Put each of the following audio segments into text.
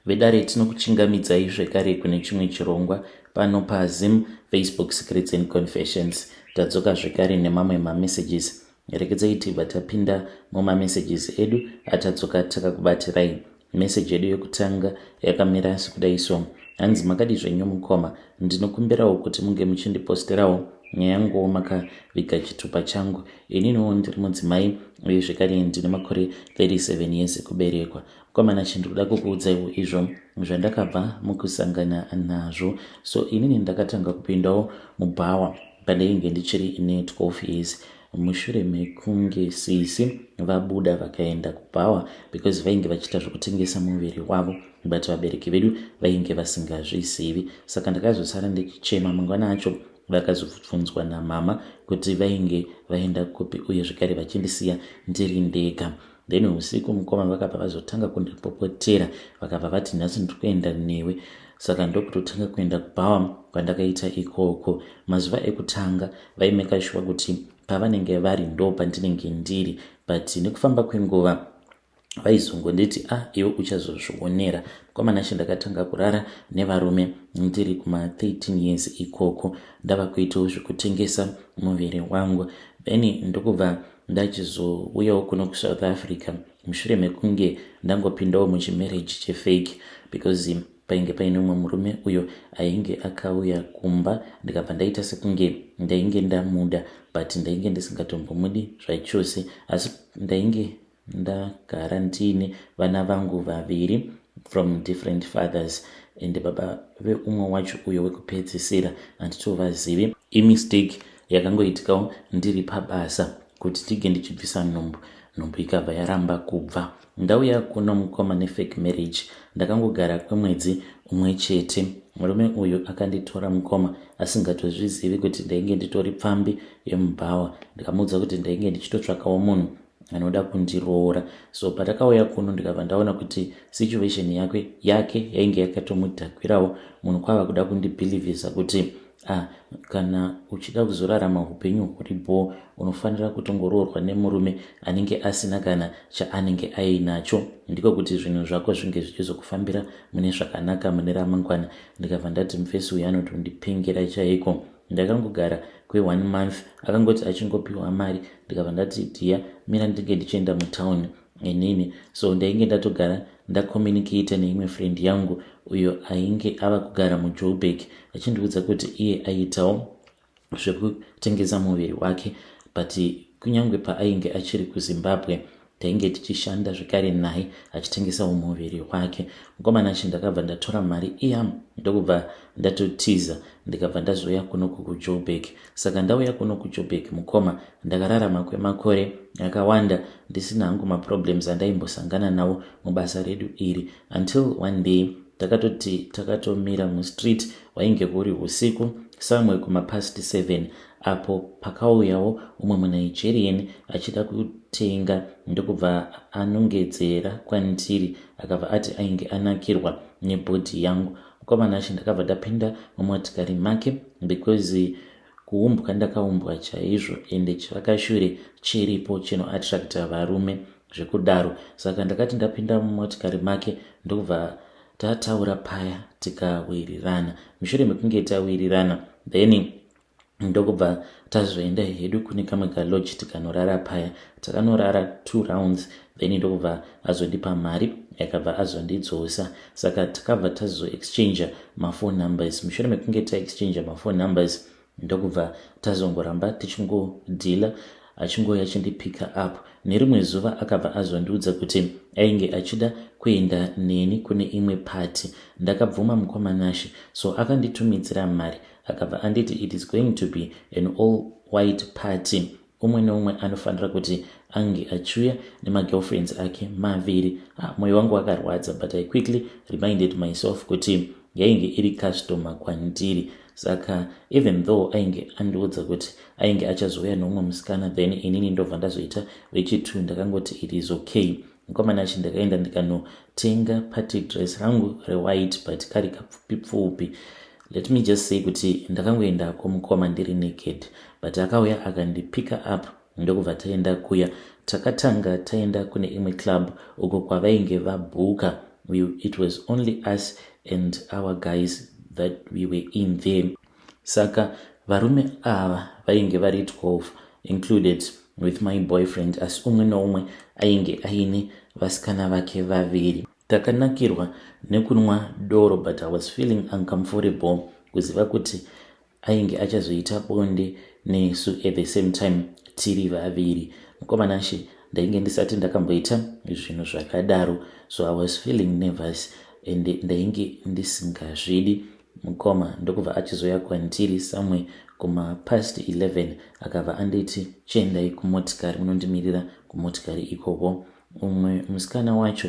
Vedare tinokuchingamidzai zvekare kune chimwe chirongwa pano paZim Facebook Secrets and Confessions. Tadzoka zvekare nemamwe mamessages. Rekedzai tibva tapinda mumamessages edu atadzoka takakubatirai. Message yedu yekutanga yakamira sekudai so. Hanzi makadii zvenyu mukoma, ndinokumbirawo kuti munge muchindiposterawo nyaya yanguwo makaviga chitupa changu. Ininiwo ndiri mudzimai uye zvekare ndine makore 37 years ekuberekwa. Mukoma Nashe ndikuda kukuudzaiwo izvo zvandakabva mukusangana nazvo. So inini ndakatanga kupindawo mubhawa pandainge ndichiri ne 12 years mushure mekunge sisi vabuda vakaenda kubhawa because vainge vachiita zvekutengesa muviri wavo but vabereki vedu vainge vasingazvizivi saka ndakazosara ndichichema mangwana acho vakazobvunzwa namama kuti vainge vaenda kupi uye zvekare vachindisiya ndiri ndega then usiku mukoma vakabva vazotanga kundipopotera vakabva vati nhasi ndiri kuenda newe saka ndokutotanga kuenda kubhawa kwandakaita ikoko mazuva ekutanga vaimeka shuwa kuti pavanenge vari ndo pandinenge ndiri but nekufamba kwenguva vaizongonditi a ah, iwe uchazozvionera mukoma Nashe ndakatanga kurara nevarume ndiri kuma 13 years ikoko ndava kuitawo zvekutengesa muviri wangu then ndokubva ndachizouyawo kuno kuSouth Africa mushure mekunge ndangopindawo muchimarriage chefake because painge paine umwe murume uyo ainge akauya kumba ndikabva ndaita sekunge ndainge ndamuda but ndainge ndisingatombomudi zvachose asi ndainge ndagara ndiine vana vangu vaviri from different fathers and baba veumwe wacho uyo wekupedzisira handitovazivi. Imistake yakangoitikawo ndiri pabasa kuti tige ndichibvisa nhumbu, nhumbu ikabva yaramba kubva. Ndauya kuno mukoma nefake marriage ndakangogara kwemwedzi umwe chete. Murume uyu akanditora mukoma asingatozvizivi kuti ndainge nditori pfambi yemubhawa ndikamuudza kuti ndainge ndichitotsvakawo munhu anoda kundiroora so patakauya kuno ndikabva ndaona kuti situation yake yake yainge yakatomudhakwirawo munhu kwava kuda kundibhilivhisa kuti ah, kana uchida kuzorarama upenyu huri bhoo unofanira kutongoroorwa nemurume anenge asina kana chaanenge ainacho ndiko kuti zvinhu zvako zvinge zvichizokufambira mune zvakanaka mune ramangwana ndikabva ndati mufesi uyu anotondipengera chaiko Ndakangogara kwe one month akangoti achingopiwa mari ndikabva ndati dhiya mira ndinge ndichienda mutown inini so ndainge ndatogara ndacommunicata neimwe friend yangu uyo ainge ava kugara muJoburg achindiudza kuti iye aiitawo zvekutengesa muviri wake but kunyange paainge achiri kuZimbabwe Tainge tichishanda zvekare naye achitengesawo muviri wake. Mukoma Nashe ndakabva ndatora mari iya ndokubva ndatotiza ndikabva ndazouya kunoku kuJoburg. Saka ndauya kuno kuJoburg mukoma ndakararama kwemakore akawanda ndisina hangu maproblems andaimbosangana nawo mubasa redu iri until one day takatoti takatomira mustreet hwainge huri husiku somewhere kumapast 7 apo pakauyawo umwe muNigerian achida kutenga ndokubva anongedzera kwandiri akabva ati ainge anakirwa nebhodhi yangu. Mukoma Nashe ndakabva ndapinda mumotikari make because kuumbwa ndakaumbwa chaizvo ende chivakashure chiripo chinoattracta varume zvekudaro saka ndakati ndapinda mumotikari make ndokubva tataura paya tikawirirana mushure mekunge tawirirana then ndokubva tazoenda hedu kune kamwe kalodge tikanorara paya takanorara two rounds then ndokubva azondipa mari yakabva azondidzosa saka takabva tazoexchanger maphone numbers mushure mekunge taexchanger maphone numbers ndokubva tazongoramba tichingodhila achingouya achindipicka up nerimwe zuva akabva azondiudza kuti ainge achida kuenda neni kune imwe party ndakabvuma mukoma Nashe so akanditumidzira mari Akabva anditi it is going to be an all white party umwe neumwe anofanira kuti ange achiuya nemagirlfriends ake maviri. Ah, moyo wangu wakarwadza but I quickly reminded myself kuti yainge iri customer kwandiri saka even though ainge andiudza kuti ainge achazouya neumwe musikana then inini ndobva ndazoita wechi2 ndakangoti it is okay mukomana achi ndakaenda ndikanotenga party dress rangu rewhite but kari kapfupi pfupi Let me just say kuti ndakangoendako mukoma ndiri naked but akauya akandipicka up ndokubva taenda kuya. Takatanga taenda kune imwe club uko kwavainge vabhuka. It was only us and our guys that we were in there. Saka varume ava vainge vari 12, included with my boyfriend, asi umwe noumwe ainge aine vasikana vake vaviri. Takanakirwa nekunwa doro, but I was feeling uncomfortable kuziva kuti ainge achazoita bonde nesu at the same time tiri vaviri. Mukoma Nashe, ndainge ndisati ndakamboita zvinhu zvakadaro, so I was feeling nervous and ndainge ndisingazvidi, mukoma. Ndokubva achizoya kwandiri somewhere kumapast 11, akabva anditi, "Chiendai kumotikari, munondimirira kumotikari ikoko." Umwe musikana wacho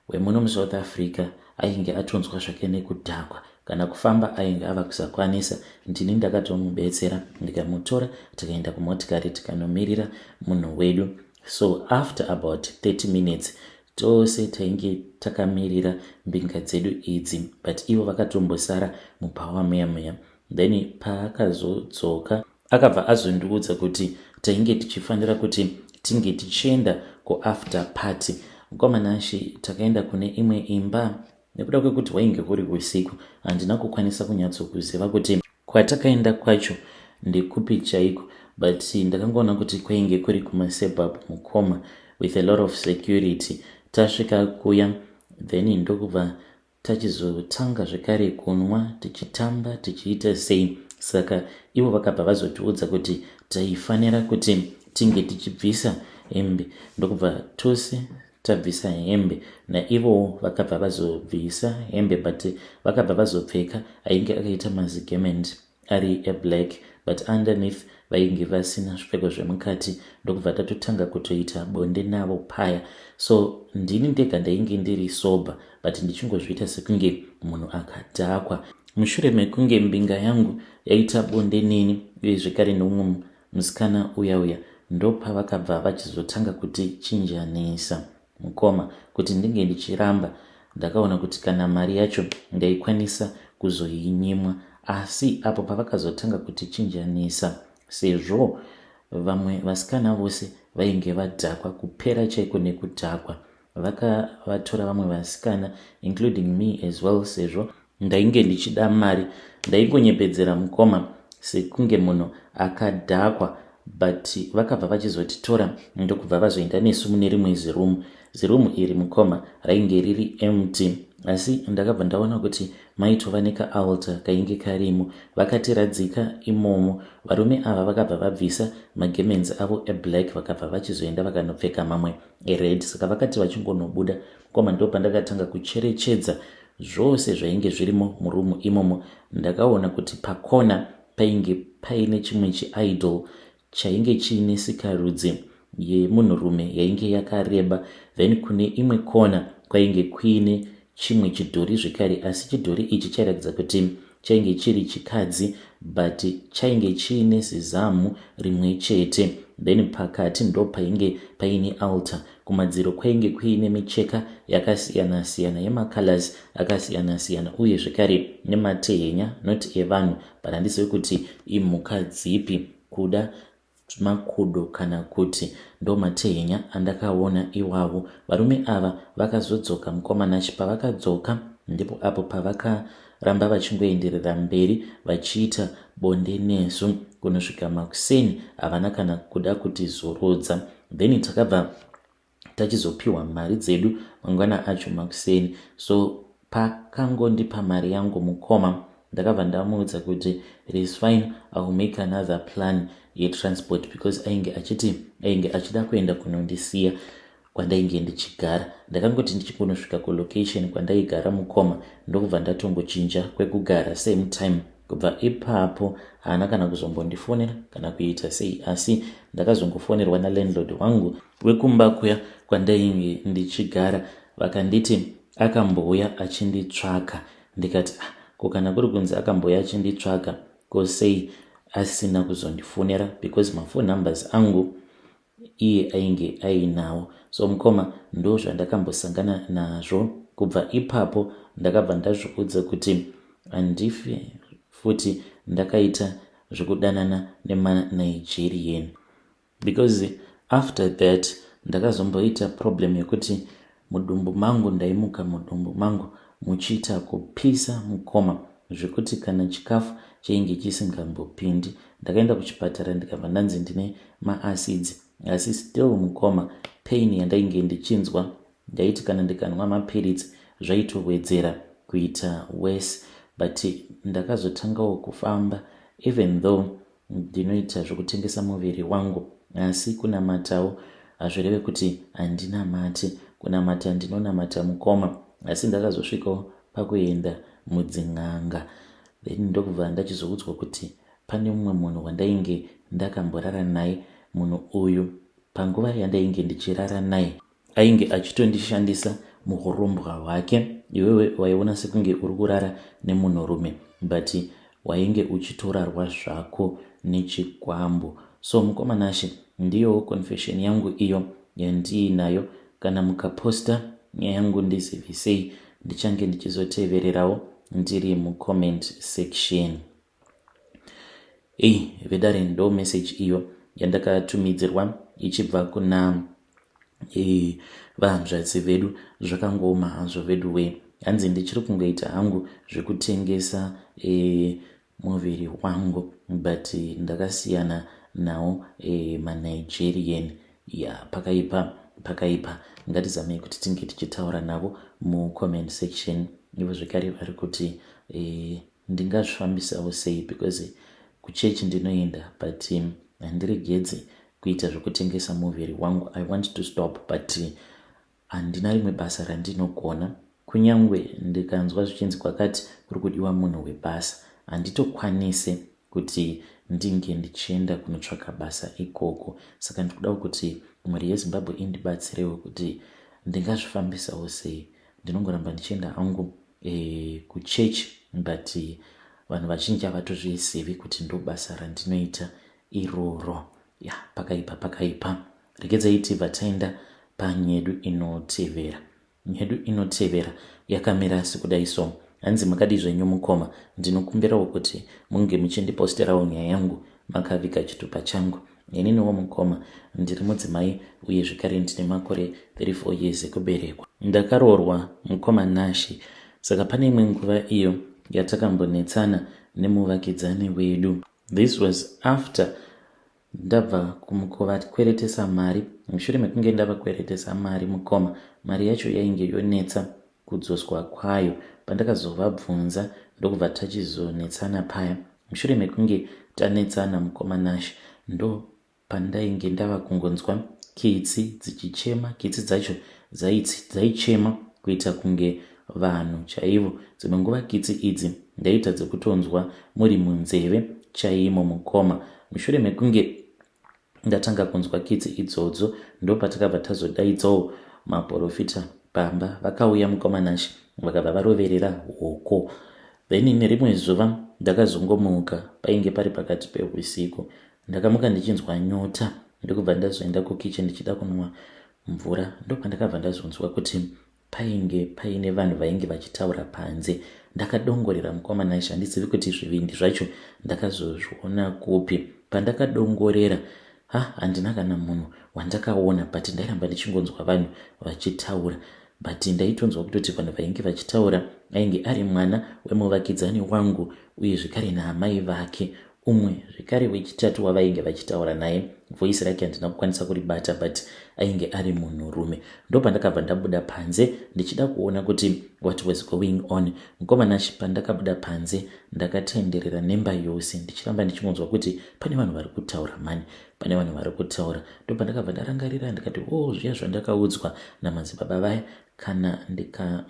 wemuno muSouth Africa ainge atonzwa zvake nekudhakwa, kana kufamba ainge ava kusakwanisa. Ndini ndakatomubetsera, ndikamutora, tikaenda kumotikari, tikanomirira munhu wedu. So after about 30 minutes, tose tainge takamirira mbinga dzedu idzi, but ivo vakatombosara mubhawa muya muya. Then paakazodzoka, akabva azondiudza kuti tainge tichifanira kuti tinge tichienda kuafter party. Mukoma Nashe, takaenda kune imwe imba. Nekuda kwekuti hwainge huri usiku, handina kukwanisa kunyatsokuziva kuti kwatakaenda kwacho ndekupi chaiko, but ndakangoona kuti kwainge kuri kumasuburb, mukoma, with a lot of security. Tasvika kuya, then ndokubva tachizotanga zvekare kunwa, tichitamba, tichiita sei. Saka ivo vakabva vazotiudza kuti taifanira kuti tinge tichibvisa hembe. Ndokubva tose tabvisa hembe, naivowo vakabva vazobvisa hembe, but vakabva vazopfeka ainge akaita mazigarment ari eblack, but underneath vainge vasina zvipfeko zvemukati. Ndokubva tatotanga kutoita bonde navo paya. So ndini ndega ndainge ndiri sober, but ndichingozviita sekunge munhu akadhakwa. Mushure mekunge mbinga yangu yaita bonde neni, uye zvekare neumwe musikana uya uya, ndopavakabva vachizotanga kutichinjanisa, mukoma. Kuti ndinge ndichiramba, ndakaona kuti kana mari yacho ndaikwanisa kuzoinyimwa. Asi apo pavakazotanga kutichinjanisa, sezvo vamwe vasikana vose vainge vadhakwa kupera chaiko nekudhakwa, vakavatora vamwe vasikana, including me as well. Sezvo ndainge ndichida mari, ndaingonyepedzera, mukoma, sekunge munhu akadhakwa, but vakabva vachizotitora, ndokubva vazoenda nesu mune rimwe zirumu. Zirumu iri, mukoma, rainge riri empty, asi ndakabva ndaona kuti maitova nekaaltar kainge karimo. Vakatiradzika imomo. Varume ava vakabva vabvisa magarments avo eblack, vakabva vachizoenda vakanopfeka mamwe ered. Saka vakati vachingonobuda, mukoma, ndo pandakatanga kucherechedza zvose zvainge zvirimo murumu imomo. Ndakaona kuti pakona painge paine chimwe chiidol chainge chiine sikarudzi yemunhurume yainge yakareba. Then kune imwe kona kwainge kuine chimwe chidhori zvekare, asi chidhori ichi chairatidza kuti chainge chiri chikadzi, but chainge chiine zizamu rimwe chete. Then pakati ndo painge paine altar. Kumadziro kwainge kuine micheka yakasiyana-siyana, yemacolors akasiyana-siyana, uye zvekare nematehenya, not evanhu, but handizivi kuti imhuka dzipi, kuda makudo kana kuti ndo matehenya andakaona iwavo. Varume ava vakazodzoka, mukoma Nashe. Pavakadzoka, ndipo apo pavakaramba vachingoenderera mberi vachiita bonde nesu kunosvika makuseni. Havana kana kuda kutizorodza. Then takabva tachizopiwa mari dzedu mangwana acho makuseni. So pakangondipa mari yangu, mukoma, ndakabva ndamuudza kuti it is fine, I will make another plan yetransport, because ainge achiti ainge achida kuenda kunondisiya kwandainge ndichigara. Ndakangoti ndichingonosvika kulocation kwandaigara, mukoma, ndokubva ndatongochinja kwekugara same time. Kubva ipapo haana kana kuzombondifonera kana kuita sei, asi ndakazongofonerwa nalandlord wangu wekumba kuya kwandainge ndichigara. Vakanditi akambouya achinditsvaka. Ndikati, "Ah, ko kana kuri kunzi akambouya achinditsvaka, ko sei asina kuzondifonera?" Because maphone numbers angu iye ainge ainawo. So mukoma, ndo zvandakambosangana nazvo. Kubva ipapo ndakabva ndazviudza kuti handifi futi ndakaita zvekudanana nemaNigerian, because after that ndakazomboita problem yekuti Mudumbu mangu ndaimuka mudumbu mangu muchiita kupisa mukoma zvekuti kana chikafu chainge chisingambopindi. Ndakaenda kuchipatara ndikabva ndanzi ndine maacids asi still mukoma pain yandainge ndichinzwa ndaiti kana ndikanwa mapiritsi zvaitowedzera kuita worse but ndakazotangawo kufamba even though ndinoita zvekutengesa muviri wangu asi kunamatawo hazvireve kuti handinamati. Kunamata ndinonamata mukoma asi ndakazosvikawo pakuenda mudzin'anga then ndokubva ndachizoudzwa kuti pane mumwe munhu wandainge ndakamborara naye munhu uyu panguva yandainge ndichirara naye Ainge achitondishandisa muhurombwa hwake iwewe waiona sekunge uri kurara nemunhurume but wainge uchitorarwa zvako nechikwambo. So mukoma Nashe ndiyowo confession yangu iyo yandiinayo kana mukaposta nyaya yangu ndizivisei ndichange ndichizotevererawo ndiri mucomment section. Ei vedare ndo message iyo yandakatumidzirwa ichibva kuna e, vahanzvadzi vedu zvakangooma hazvo vedu wee hanzi ndichiri kungoita hangu zvekutengesa e, muviri wangu but ndakasiyana nawo e, manigerian ya pakaipa pakaipa ngatizamei kuti tinge tichitaura navo mucomment section ivo zvekare vari kuti e, Ndingazvifambisawo sei because kuchurch ndinoenda but handiregedzi kuita zvekutengesa muviri wangu. I want to stop but handina rimwe basa randinogona. Kunyangwe ndikanzwa zvichinzi kwakati kuri kudiwa munhu webasa handitokwanise kuti ndinge ndichienda kunotsvaka basa ikoko. Saka ndikudawo kuti mhuri yeZimbabwe indibatsirewo kuti ndingazvifambisawo sei. Ndinongoramba ndichienda hangu e, kuchurch but vanhu vazhinji havatozvizivi kuti ndobasa randinoita iroro ya pakaipa pakaipa regedzai tibva taenda panyedu inotevera nyedu inotevera yakamira sekudai so hanzi makadii zvenyu mukoma ndinokumbirawo kuti munge muchindiposterawo nyaya yangu makaviga chitupa changu Ininiwo mukoma ndiri mudzimai uye zvekare ndine makore 34 years ekuberekwa. Ndakaroorwa mukoma Nashy saka pane imwe nguva iyo yatakambonetsana nemuvakidzani wedu. This was after ndabva kuvakweretesa mari. Mushure mekunge ndavakweretesa mari mukoma, mari yacho yainge yonetsa kudzoswa kwayo. Pandakazovabvunza ndokubva tachizonetsana paya. Mushure mekunge tanetsana mukoma Nash ndopandainge ndava kungonzwa kitsi dzichichema. Kitsi dzacho dzaichema kuita kunge vanhu chaivo. Dzimwe nguva kitsi idzi ndaiita dzekutonzwa muri munzeve chaimo mukoma. Mushure mekunge ndatanga kunzwa kitsi idzodzo ndopatakabva tazodaidzawo maporofita pamba vakauya mukoma Nashe vakabva varoverera hoko then nerimwe zuva ndakazongomuka painge pari pakati pehusiku ndakamuka ndichinzwa nyota ndokubva ndazoenda kukitchen ndichida kunwa mvura ndopandakabva ndazonzwa kuti Painge paine vanhu vainge vachitaura panze. Ndakadongorera mukoma Nashe handizivi kuti zvivindi zvacho ndakazozviona kupi. Pandakadongorera ha handina kana munhu wandakaona but ndairamba ndichingonzwa vanhu vachitaura but ndaitonzwa kutoti vanhu vainge vachitaura ainge ari mwana wemuvakidzani wangu uye zvekare naamai vake Umwe zvekare wechitatu wavainge vachitaura naye voice rake handina kukwanisa kuribata but ainge ari munhurume. Ndopandakabva ndabuda panze ndichida kuona kuti what was going on. Mukoma Nashy pandakabuda panze ndakatenderera nemba yose ndichiramba ndichingonzwa kuti pane vanhu vari kutaura mhani pane vanhu vari kutaura. Ndopandakabva ndarangarira ndikati oh zviya zvandakaudzwa namadzibaba vaya kana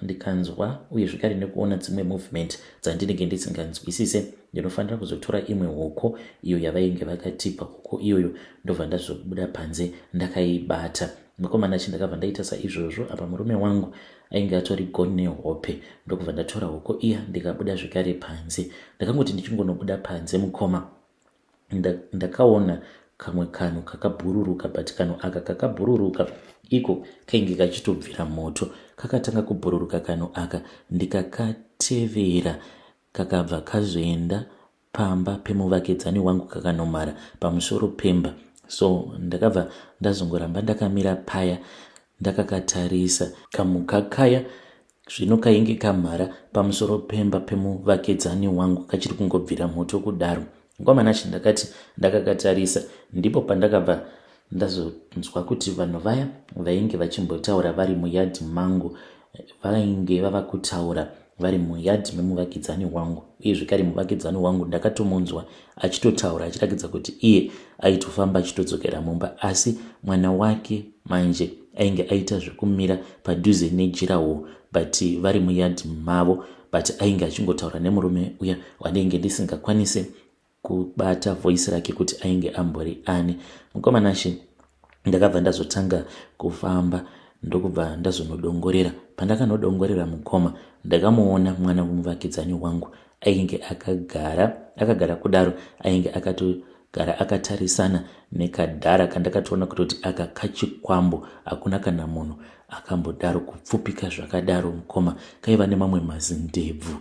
ndikanzwa ndika uye zvekare nekuona dzimwe movement dzandinenge ndisinganzwisise ndinofanira kuzotora imwe hoko iyo yavainge vakatipa hoko iyoyo ndobva ndazobuda panze ndakaibata mukomana chi ndakabva ndaita saizvozvo apa murume wangu ainge atori gone nehope ndokubva ndatora hoko iya ndikabuda zvekare panze ndakangoti ndichingonobuda panze mukoma Ndakaona kamwe kanhu kakabhururuka but kanhu aka kakabhururuka iko kainge kachitobvira moto. Kakatanga kubhururuka kanhu aka ndikakatevera kakabva kazoenda pamba pemuvakidzani wangu kakanomhara pamusoro pemba so ndakabva ndazongoramba ndakamira paya. ndakakatarisa kamhuka kaya. Zvino kainge kamhara pamusoro pemba pemuvakidzani wangu kachiri kungobvira moto kudaro. Ngwamanashe ndakati ndakakatarisa ndipo pandakabva ndazonzwa kuti vanhu vaya vainge vachimbotaura vari muyadhi mangu vainge vava kutaura vari muyadhi memuvakidzani wangu. Uye zvekare muvakidzani wangu ndakatomunzwa achitotaura achiratidza kuti iye aitofamba achitodzokera mumba, asi mwana wake manje ainge aita zvekumira padhuze nejirawo, but vari muyadhi mavo, but ainge achingotaura nemurume uya wandainge ndisingakwanise kubata voice rake kuti ainge ambori ani. Mukomanashe, ndakabva ndazotanga kufamba ndokubva ndazonodongorera. Pandakanodongorera mukoma, ndakamuona mwana wemuvakidzani wangu ainge akagara, akagara kudaro, ainge akatogara akatarisana nekadhara kandakatoona kutoti aka kachikwambo, hakuna kana munhu akambodaro kupfupika zvakadaro mukoma. Kaiva nemamwe mazindebvu.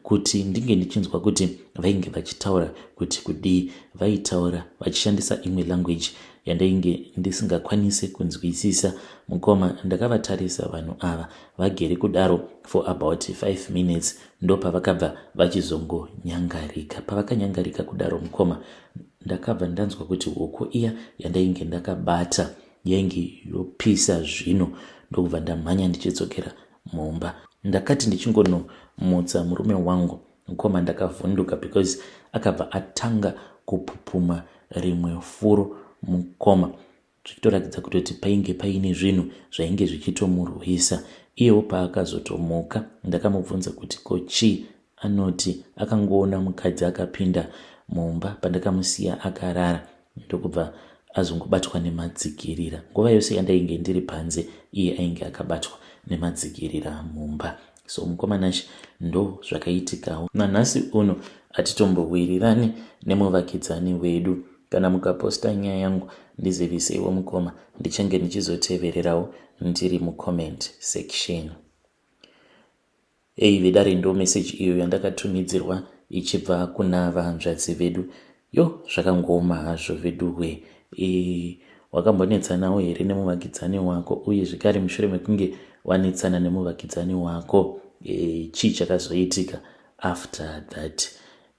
Kuti ndinge ndichinzwa kuti vainge vachitaura kuti kudii, vaitaura vachishandisa imwe language yandainge ndisingakwanisi kunzwisisa mukoma. Ndakavatarisa vanhu ava vagere kudaro for about 5 minutes, ndopavakabva vachizongonyangarika. Pavakanyangarika kudaro mukoma, ndakabva ndanzwa kuti hoko iya yandainge ndakabata yainge yopisa zvino, ndokubva ndamhanya ndichidzokera mumba. Ndakati ndichingonomutsa murume wangu mukoma, ndakavhunduka because akabva atanga kupupuma rimwe furo mukoma, zvichitoratidza kutoti painge paine zvinhu zvainge zvichitomurwisa. Iyewo paakazotomuka, ndakamubvunza kuti ko chii, anoti akangoona mukadzi akapinda mumba pandakamusiya akarara, ndokubva azongobatwa nemadzikirira. Nguva yose yandainge ndiri panze, iye ainge akabatwa nemadzikirira mumba. So mukomanashe, ndo zvakaitikawo. Nanhasi uno hatitombowirirani nemuvakidzani wedu. Kana mukaposta nyaya yangu, ndiziviseiwo mukoma, ndichange ndichizotevererawo ndiri mucomment section. Ei vedare, ndo meseji iyo yandakatumidzirwa ichibva kuna vahanzvadzi vedu. Yo, zvakangooma hazvo veduwe. Wakambonetsanawo here nemuvakidzani wako? Uye zvekare, mushure mekunge wanetsana nemuvakidzani wako, chii chakazoitika after that?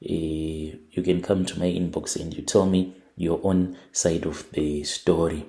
You can come to my inbox and you tell me your own side of the story.